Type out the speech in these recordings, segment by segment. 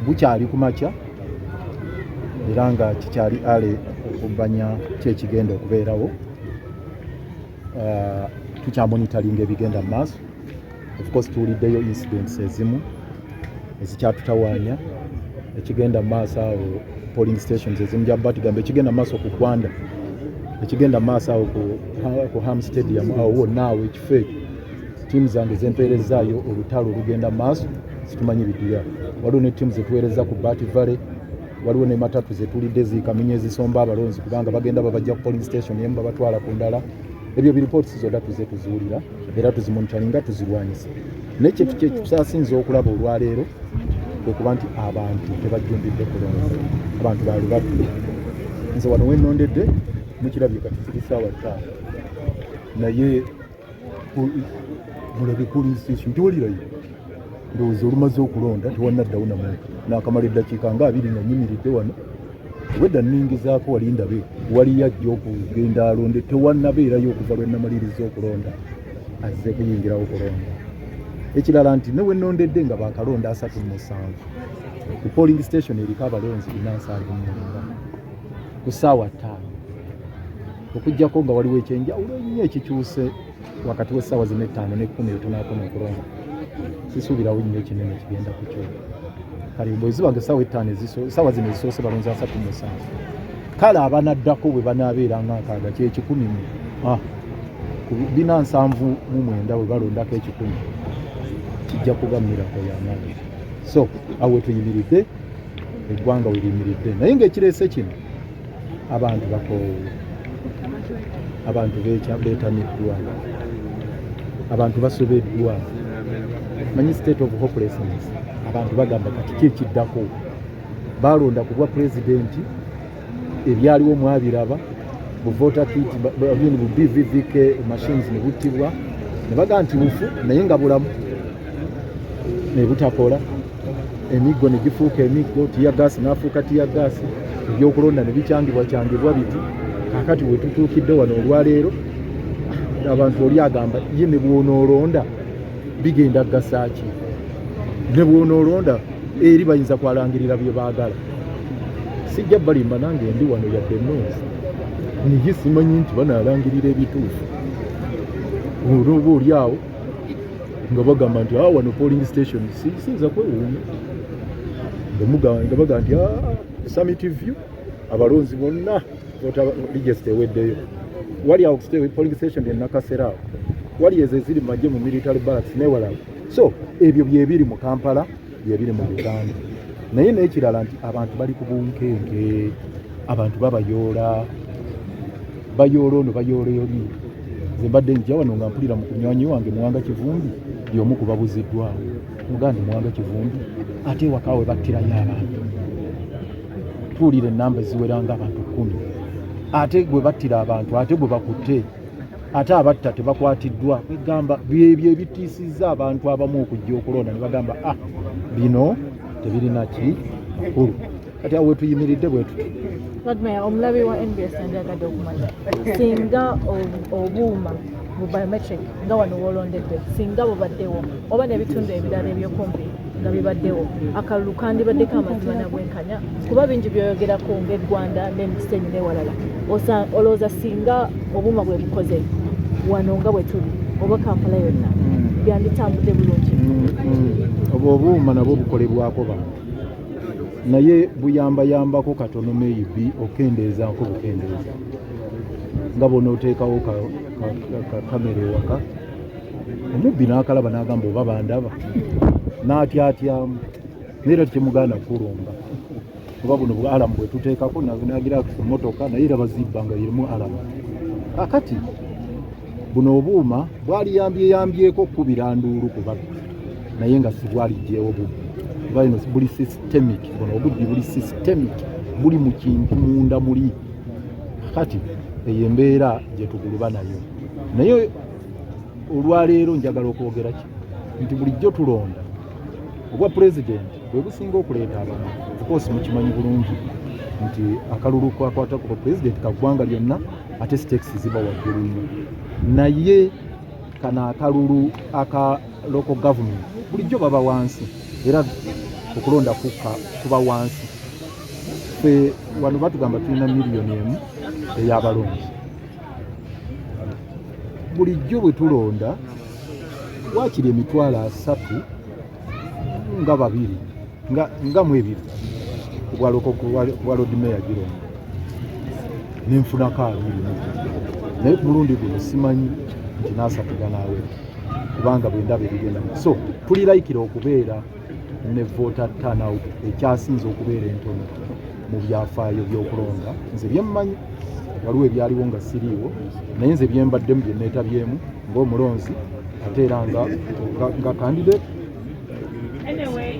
Bukyali ku makya era nga kikyali ale okubanya kyekigenda okubeerawo. Tukyamonitaringa ebigenda mu maaso. Of course tuwuliddeyo incidents ezimu ezikyatutawaanya, ekigenda mu maaso awo polling stations ezimu jabatugamba ekigenda mu maaso ku Gwanda, ekigenda mu maaso awo ku Ham Stadium, awo wonna awo ekifo ekyo tiimu zange zempeerezaayo olutalo olugenda mu maaso, situmanyi bidira. Waliwo ne tiimu zetuweereza ku Bat Valley, waliwo ne matatu zetulidde zikaminye ezisomba abalonzi kubanga bagenda babajja ku polling station emu babatwala ku ndala. Ebyo bireports zonna tuze tuziwulira era tuzimonitaringa, tuzirwanyisa. Naye kintu kyetusasinza okulaba olwaleero kwekuba nti abantu tebajjumbidde kulonda, abantu balubadde. Nze wano wenondedde mukirabye kati ziri ssaawa 5, naye mulabe polling station tewalirayo. Ndowooza olumaze okulonda tewannaddawo na muntu. Nakamala eddakiika nga 20 nga nyimiridde wano, obwedda nningizaako wali ndabe waliyo ajja okugenda alonde, tewannabeerayo okuva lwe namaliriza okulonda azze kuyingirawo kulonda. Ekirala nti ne wennondedde nga bakalonda 37 ku polling station eriko abalonzi 479 ku ssaawa 5, okuggyako nga waliwo ekyenjawulo ennyo ekikyuse wakati w'essaawa zino 5 n'10 wetunaakoma okulonda, sisuubirawo nnyo ekinene kigenda kukyuka. Kale bwe ziba nga essaawa 5, essaawa zino ezisoose balonzi 37, kale abanaddako bwe banaabeera nga 60, kyekikumi mu ku 479 bwe balondako 100, kijja kuba miracle y'amaanyi. So awo wetuyimiridde, eggwanga we liyimiridde. Naye ng'ekireese kino, abantu bakoowu, abantu beetamiddwa, abantu basobeddwa. Manyi state of hopelessness, abantu bagamba kati ki ekiddako? Balonda ku bwa pulezidenti, ebyaliwo mwabiraba, bu voter kit bu BVVK machines ne buttibwa ne bagamba nti bufu naye nga bulamu ne butakola, emiggo ne gifuuka emiggo, tear gas n'afuuka tear gas, ebyokulonda ne bikyangibwa kyangibwa biti. Kakati we tutuukidde wano olwaleero, abantu oli agamba ye ne bw'onoolonda bigenda kugasa ki? Ne bw'onoolonda eri bayinza kwalangirira bye baagala. Sijja balimba, nange ndi wano yadde nonzi niye simanyi nti banaalangirira ebituufu. Olwoba oli awo nga bagamba nti ah, wano polling station, siyinza kwewuunya nga bagamba nti ah, Summit View abalonzi bonna voter register eweddeyo. Wali awo polling station e Nakasero awo, wali ezo eziri mu magye mu military barracks newalala. So ebyo byebiri mu Kampala, byebiri mu Uganda. Naye n'ekirala nti abantu bali ku bunkenke, abantu babayoola, bayoola ono, bayoola oli. Nze mbadde nja wano nga mpulira mu kunywanyi wange Muwanga Kivumbi y'omu ku babuziddwawo. Mugaa nti Muwanga Kivumbi ate ewaka we battirayo abantu, tuwulira ennamba eziwera nga abantu 10, ate gwe battira abantu, ate gwe bakutte, ate abatta tebakwatiddwa. Kwegamba byebyo ebitiisizza abantu abamu okujja okulonda ne bagamba, ah, bino tebirina ki makulu. Kati awo wetuyimiridde bwe tuti. Lord Mayor, omulabi wa NBS yandyagadde okumanya singa obuuma bu biometric nga wano wolondedde singa bubaddewo oba n'ebitundu ebirala ebyokumpi nga bibaddewo, akalulu kandibaddeko amazima na bwenkanya? Kuba bingi byoyogerako ng'eggwanda n'emikisenyi n'ewalala. Olowooza singa obuuma bwe bukoze wano nga bwe tuli oba Kampala yonna, byanditambudde bulungi? Obwo obuuma nabwo bukolebwako bantu, naye buyambayambako katono, maybe okendeezaako bukendeeza nga bw'onooteekawo ka kamera ewaka, omubbi n'akalaba n'agamba oba bandaba, n'atyatyamu, naye era tekimugaana kulumba. Oba buno bu alarm bwe tuteekako nagira ku motoka, naye era bazibba nga erimu alarm. Kakati buno obuuma bwaliyambyeyambyeko okukubira nduulu ku babbi, naye nga si bwaligyewo bubbi, kuba ino buli systemic. Buno obubbi buli systemic, buli mu kintu munda muli. Kati eyo embeera gye tuguluba nayo. Naye olwaleero njagala okwogera ki nti bulijjo tulonda obwa pulezidenti bwe businga okuleeta abantu. Of course mukimanyi bulungi nti akalulu kakwata ku pulezidenti ka ggwanga lyonna, ate stakes ziba waggulu nnyo. Naye kano akalulu aka local government bulijjo baba wansi, era Okulonda kukka kuba wansi. Ffe wano batugamba tulina 1 million ey'abalonzi. Bulijjo bwe tulonda waakiri 32,000 nga mu ebiri kubwa Lord Mayor gironda nenfunako 20, naye ku mulundi guno simanyi nti n'asatu ganaawera, kubanga bwe ndaba ebigenda. So tuli likely okubeera ne voter turnout ekyasinze okubeera entono mu byafaayo by'okulonda. Nze byemmanyi, waliwo ebyaliwo nga siriiwo, naye nze byembaddemu, bye neetabyemu ng'omulonzi ate era nga candidate,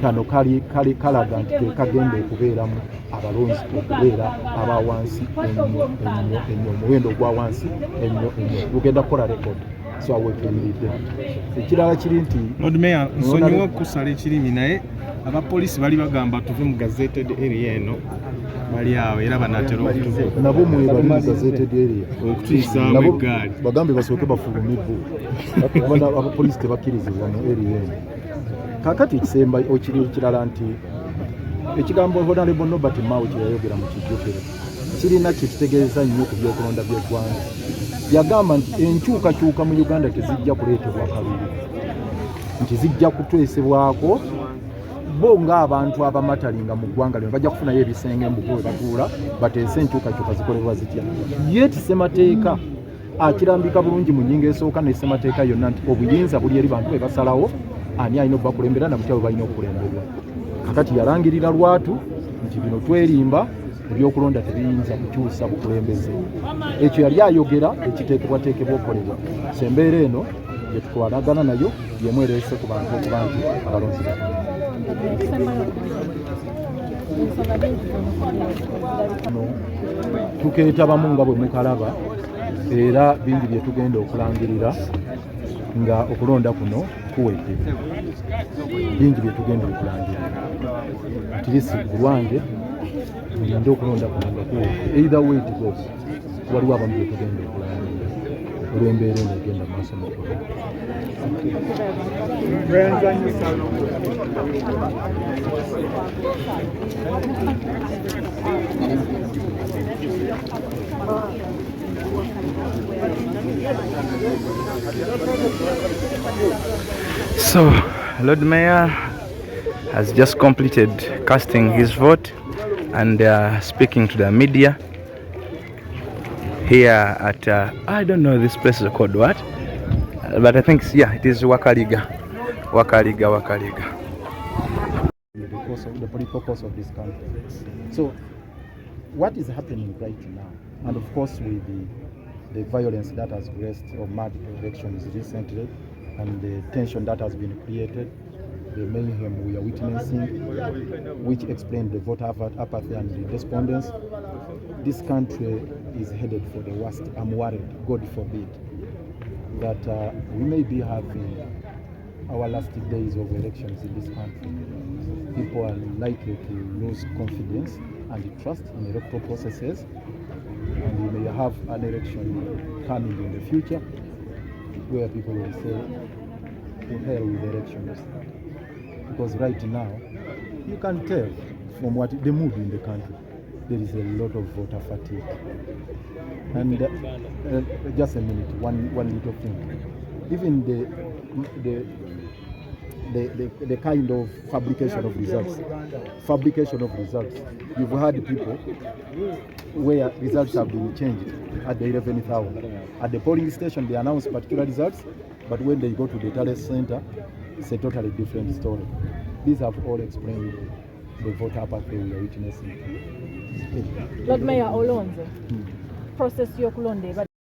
kano kali kalaga nti kekagenda okubeeramu abalonzi okubeera aba wansi ennyo ennyo ennyo, omuwendo ogwa wansi ennyo ennyo, gugenda kukola record. So awo wetuyimiridde. Ekirala kiri nti Lord Mayor, nsonyiwa okusala ekirimi, naye abapoliisi bali bagamba tuve mu gazetted area eno, bali awo era banaatera okutuvuga. Nabo mwebali mu gazetted area. Okutuyisaamu Nabo eggaali. Bagambe basooke bafulume bo, kubanga abapoliisi tebakkirizibwa mu area eno. Kakati ekisemba okiri ekirala nti ekigambo Honorable Norbert Mao kye yayogera mu kijjukiro kirina kye kitegeeza nnyo ku byokulonda by'eggwanga. Yagamba nti enkyukakyuka mu Uganda tezijja kuleetebwa kalulu, nti zijja kutwesebwako bo ng'abantu abamatalinga mu ggwanga lino bajja kufunayo ebisenge mbugo we batuula bateese enkyukakyuka zikolebwa zitya. Ye ti ssemateeka akirambika bulungi mu nnyingo esooka ne ssemateeka yonna nti obuyinza buli eri bantu be basalawo ani alina okubakulembera na butya bwe balina okukulemberwa. Kakati yalangirira lwatu nti bino twerimba, ebyokulonda tebiyinza kukyusa bukulembeze. Ekyo yali ayogera ekiteekebwateekebwa okukolebwa. So embeera eno gyetutwalagana nayo yemu ereese ku bantu okuba nti abalonzi batono. Ensonga bingi. No, tukeetabamu nga bwe mukalaba, era bingi bye tugenda okulangirira nga okulonda kuno kuwedde. Bingi bye tugenda okulangirira tirisi ku lwange, mulinde okulonda kuno nga kuwedde. Either way it goes, waliwo abamu bye tugenda okulangirira olw'embeera eno egenda mu maaso mu kulonda. So, Lord Mayor has just completed casting his vote and speaking to the media here at, I don't know this place is called what, but I think, yeah, it is Wakaliga. Wakaliga, Wakaliga. The course of the political course of this country. So, what is happening right now, and of course with the violence that has graced or marred the elections recently, and the tension that has been created, the mayhem we are witnessing, which explained the voter apathy and the despondence, this country is headed for the worst. I'm worried, God forbid, that we may be having our last days of elections in this country. People are likely to lose confidence and trust in electoral processes, and we may have an election coming in the future where people will say, "To hell with elections." Because right now, you can tell from what the mood in the country, there is a lot of voter fatigue. And just a minute, one little thing. Even the kind of fabrication of results. Fabrication of results. You've had people where results have been changed at the 11th hour. At the polling station, they announce particular results, but when they go to the tally center, it's a totally different story. These have all explained the voter apathy we are witnessing. Lord Mayor, olonze, process y'okulonda eba